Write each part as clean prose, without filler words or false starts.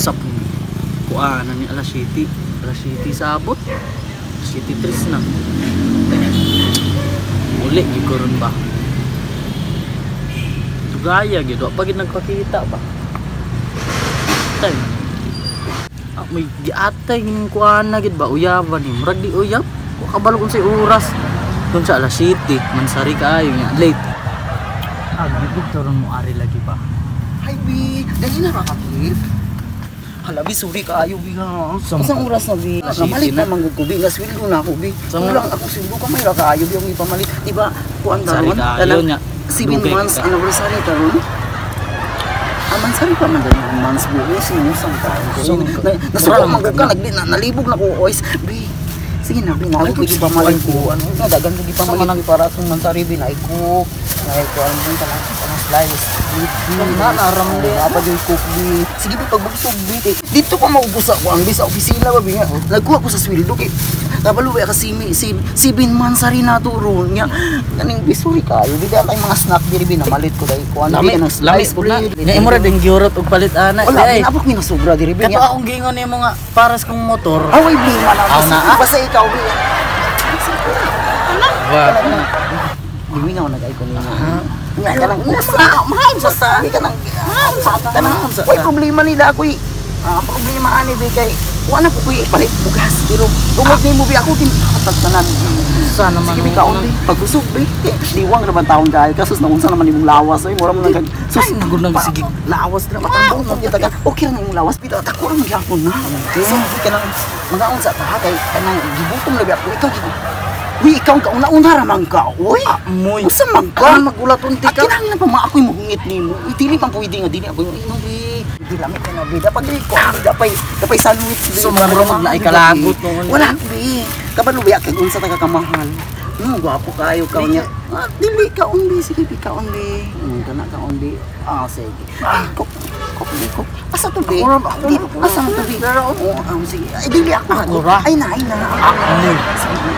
Sa kuan ni alas 7, alas 7 sa abot. 7:03 na. Uli gyud ko ron ba. Dugaya gyud, wa pa gyud nagpakita ba. Tay. Ah, may giatay gining kuan na gyud ba, uyaban ni murag di uyab. Wa kabalo kung say oras. Kung sa alas 7, mansari kaayo nya late. Ah, gyud ron mo ari lagi ba. Hi, B. Dali na ra ka, B. Hala, B, sorry kaayo, B, ha. Usang oras na, B? Alas 7 Namalit na. na manggug ko, B. Nga sweldo na ako, B. Sama. Kulang ako sweldo, kamay ra kaayo, B, ang ipamalit. Di ba, kuan Sari karon? kaayo nya. 7 Dugay months kita. Anniversary karon. Ah, mansari pa man dali months buo sino sang taon ko. Nasuko Mura man gud ka man. Nalibog na ko oys. B. Sige na, B, na ako Ay, gipamalit ko. Ano nga dagan ko Sama gipamalit bi para akong mansari bi na cook. Na ko ang bi kanang kanang slice. Na, naram din. Apa gyud cook bi. Sige bi pagbusog bi. Kay dito ko maubos ako ang bi sa opisina ba bi nga. Nagkuha ko sa sweldo kay kabalo ba ka si si 7 months rin na to ron nya. Kaning bi sorry kayo. Bi kay mga snack diri bi namalit ko dai kuan bi Lami, kanang lami slice pud na. bread. Nya imo ra din giurot og palit ana. Wala, Ay, binabok mi nasubra diri bi. Kato akong gingon nimo nga paras kong motor. Away bi man ako. Aw na, ah. Basta ikaw bi. Wa. Gimingaw na kay ko nimo. Nga kanang usa, mahal sa sa. Di kanang kanang way problema nila ako. Ah, problema ani bi kay wa na ko kuy ipalit bugas pero tungod nimo bi ako din tanan. Sa naman. Sige bi kaon bi pagbusog bi. Diwang naman taon kayo kasus naunsa naman imong lawas ay mura mo nang kag sus Ay, nagud nang sige. Lawas na matandong mo kita ka. Okay ra na imong lawas bitaw tako ra magyapon na. So kanang magaon sa ta kay kanang gibutom labi ako ikaw gibu. Uy, ikaw ang kauna-una ra man ka, uy. Amoy. Usa man ka? Ka magulat unti At ka. kinahanglan pa mga ako'y muhungit nimo. Uy, dili pang pwede nga dili ako yung ino bi. Di lamit ka na bi. Dapat dili ko dapay dapay sandwich bi. So, mura mag naay kalagot noon. Wala bi. Kabalo bi kay unsa ta ka kamahal. No, gwapo kayo ka niya. Ah, dili ka bi, sige bi kaon bi. Kana kaon bi. Ah, sige. Ay, kok kok bi kok. Asa to bi? Ako ra, ako Di, ra, ako ra. asa to bi? Oo, ah, sige. Ay, dili ako. Ako ra. Ay na, ay na. Amoy. Sige.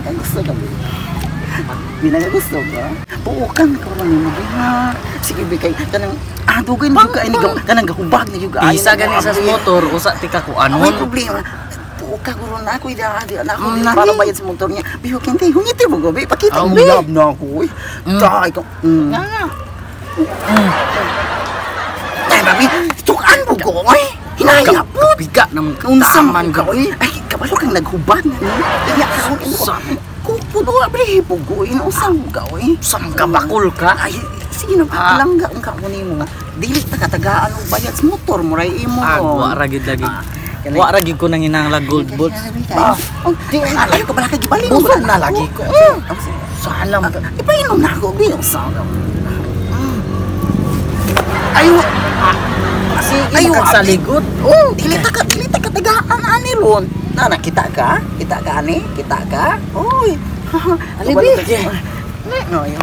Ay, gusto ka ba? Gusto ka? Puukan ka lang nimo bi ha. Sige bi kay kanang ah dugay na gyud ka ini kanang gahubag na gyud ka. Isa gani sa motor usa ti ka May kuanon. problema. Puuka ko ron ako ida di na ako Mm, para bayad sa motor niya. Bi kinte hungiti mo go bi pakita Aw. bi. Love na ako uy. Tay ko. Nga nga. Tay babi, tukan mo ko oy. Hinaya po. Kapiga naman Unsa taman man ka. ka oy. Ay kabalo kang naghubad na ni. Iya ka Sa- Kupuno abri pugo ina unsa mo ka oy. Sa ka bakul ka. Ay, sige na, Ah. langga ang kako nimo. Dili ta katagaan og bayad sa motor mo ray imo. Ah, wa ra gyud lagi. Ah, Wa ra gyud ko nang inanglag gold boots. Ah, oh, di alayo ka pala kay gibalik mo. Busog na lagi ko. Oh, sige. Salam. Ah, ipainom na ako, bi unsa ka. Ayo, Sige, Ayo, sa abi. ligot. Oh, dili ta katagaan ani ron. Na nakita ka? Kita ka ani? Kita ka? Oy. Ali, bi. No, ayo.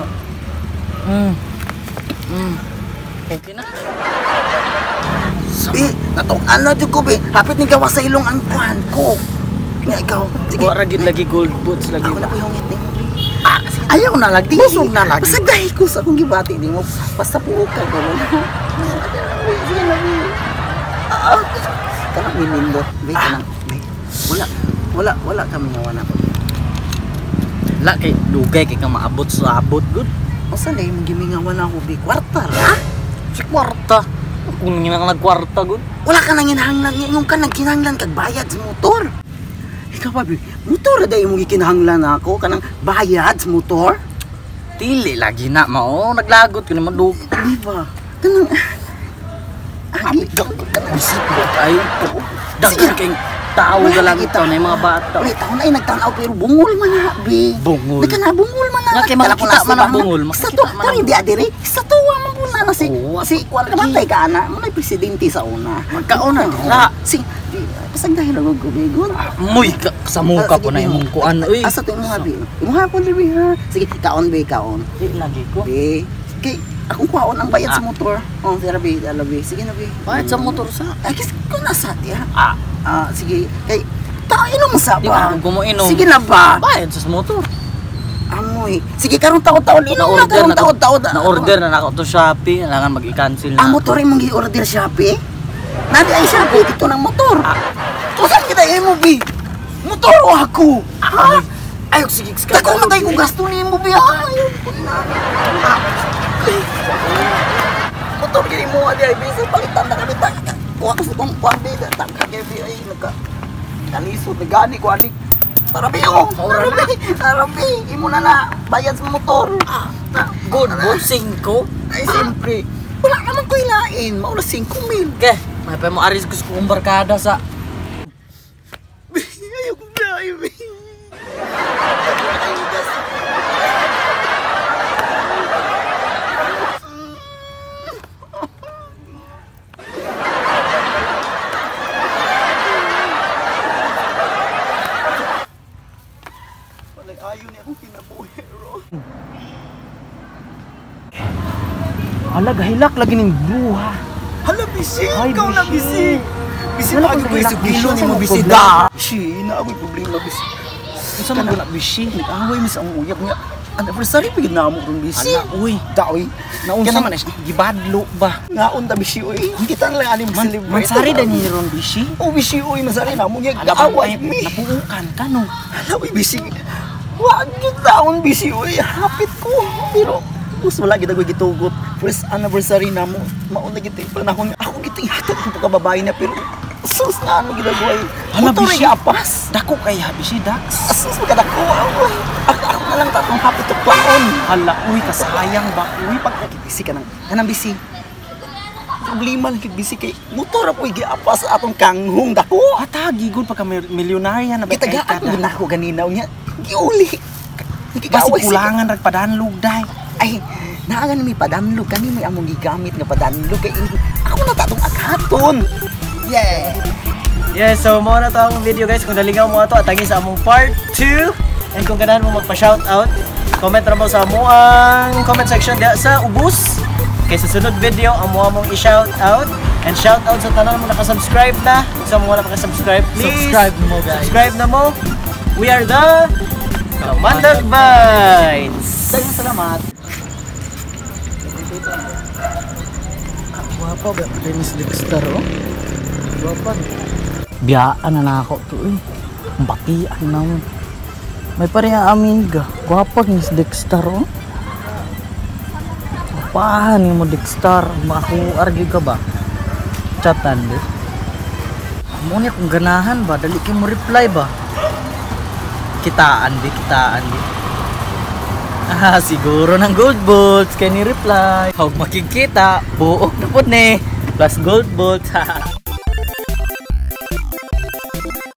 Okay na. Bi, natuk-an na jud ko bi. Hapit ni gawas sa ilong ang kuan ko. Nga ikaw. Sige. Wa ra gyud lagi gold boots lagi. Ako na ko yung ngiti. Ah, ayaw na lagi. Busog na lagi. Basta dahil ko sa akong gibati ni mo. Basta puo ka gano'n. Sige na, bi. Ah, kanang minindot. Bi, kanang, bi. Wala, wala, wala kami nga wala ko. La kay dugay kay ka maabot sa abot gud. Unsa na yung gimingawan ako, bi? Kwarta ra? Si kwarta. Kung nang kwarta gud. Wala ka nang hinahanglan. Yung ka nagkinahanglan kag bayad sa motor. Ikaw pa, bi. Motor na dahil mong gikinahanglan ako. Kanang bayad sa motor. Dili lagi na mao naglagot ko naman dug. Di ba? Kanang... Agi, Bisip ko kayo. Daghan kay tao Wala galang kita. itaw na yung mga bata. Wala, taon ay nagtanaw pero bungol man na, bi. Bungol. Di ka na, bungol man na. Nga, kay makakita man ang bungol, Sa makakita to, man ang kari di adire. Sa tuwa man po na si, Oo, si, kuwan ka bantay ka, ana. Muna'y presidente sa una. Magkauna, Oo. dira. Si, di, pasag dahil ako gubigon. Muy ka sa muka po na imong kuan uy. Asa to imong habi? Imong hapon bi ha. Sige, kaon bi, kaon. Di lagi ko. Bi. Kay akong kuwaon ang bayad sa Ah. motor. Oh, tara bi, ala bi. Sige na bi. Bayad sa motor sa. Ay, kis ko na sa tiya. Ah, Ah, sige. Kay ta inom sa di ba? ba ko mo inom. Sige na ba? Bayad sa motor. Amoy. Sige karon taod-taod inom na karon taod-taod. Na-order na nako to Shopee, kailangan mag-i-cancel na. Ang motor imong gi-order Shopee? Nadi ay Shopee dito ng motor. Tusan kita imo bi. Motor o ako. Ha? Ay, sige, sige. Dako man tayo kung gasto nimo bi. Ay, motor gini mo adi ay bisa palitan na kami ta. Kuha ko sa kong kuha bi ta kay bi ay nagka kalisod na gani ko ani. Tara bi oh. Tara bi. Tara bi. Imo na na bayad sa motor. Good boy, 5. Ay siyempre. Wala naman ko ilain. Maula 5,000. Ke, may pa mo aris ko sa kong barkada sa Ayoko na, ay. Ayaw niya akong kinabuhi, ro. Hala, gahilak lagi ning buha. Hala, bisi! Ay, Ikaw na, bisi. bisi! Bisi, Wala pag ko ko hilak, isugilo bisi. ni mo, Sa bisi. problema? Da! Bisi, na ako'y problema, bisi. Unsa man na bisi? Nag-away mi sa among uyab nga. Anniversary pa gid namo ron, bisi. Ala, uy. Da, uy. Naunsa Kanang- man na siya? Gibadlo ba? Ngaon ta, bisi, uy. Kita na lang ani mag-celebrate. Mansari da ni ron bisi. Oh, bisi, uy. Mansari na mo nga. Ala, Gaaway ay, mi. Napuukan ka no. Hala, uy, bisi. Wa gyud taon, bisi, uy. Hapit ko. Pero, us wala gid ako'y gitugot. First anniversary namo. Mauna gid eh, panahon. Ako gid hatag kong pagkababae na pero sus na ano gid ako'y. Hala, Motor bisi. gapas. Dako kay ha bisi Dax. Asus magkadako. Ako, ako na lang tatong hapit to klaon. Hala, uy kasayang ba uy pag Bisi ka nang, kanang bisi. Problema lang kay bisi kay motor ako giapas sa atong kanghong dako. Ata gigod pagka milyonarya na ba kay Gitagaan ka ko na ako ganina niya. Giuli. Basi Nakikaway siya. kulangan rag padanlog day. Ay, naagan may padanlog kani may among gigamit nga padanlog kay ako na tatong aghaton. Yeah. Yeah, so mo na to ang video guys. Kung nalingaw mo ato, atagi sa among part 2. And kung ganahan mo magpa-shoutout, comment ra mo sa amuang comment section diha sa ubos. Kay sa sunod video, amo among i-shoutout. And shoutout sa tanan mo naka-subscribe na. Sa mga wala pa ka-subscribe, please Subscribe mo, guys. Subscribe na mo. We are the Kamandag Vines. Daghang salamat. Guwapa ba? Dennis Dexter, oh. Guwapa. Biyaan na nako to, eh. Batian na mo. May pareha amiga. Guwapa ni Dexter, oh. Guwapahan mo, Dexter. Makakuargi ka ba? Chatan, di. Amo niya kung ganahan ba? Dali kay mo reply ba? Kitaan, di. Kitaan, di. Ah, siguro ng gold bolts kay ni reply. Huwag makikita, buok na po ni. Plus gold bolts.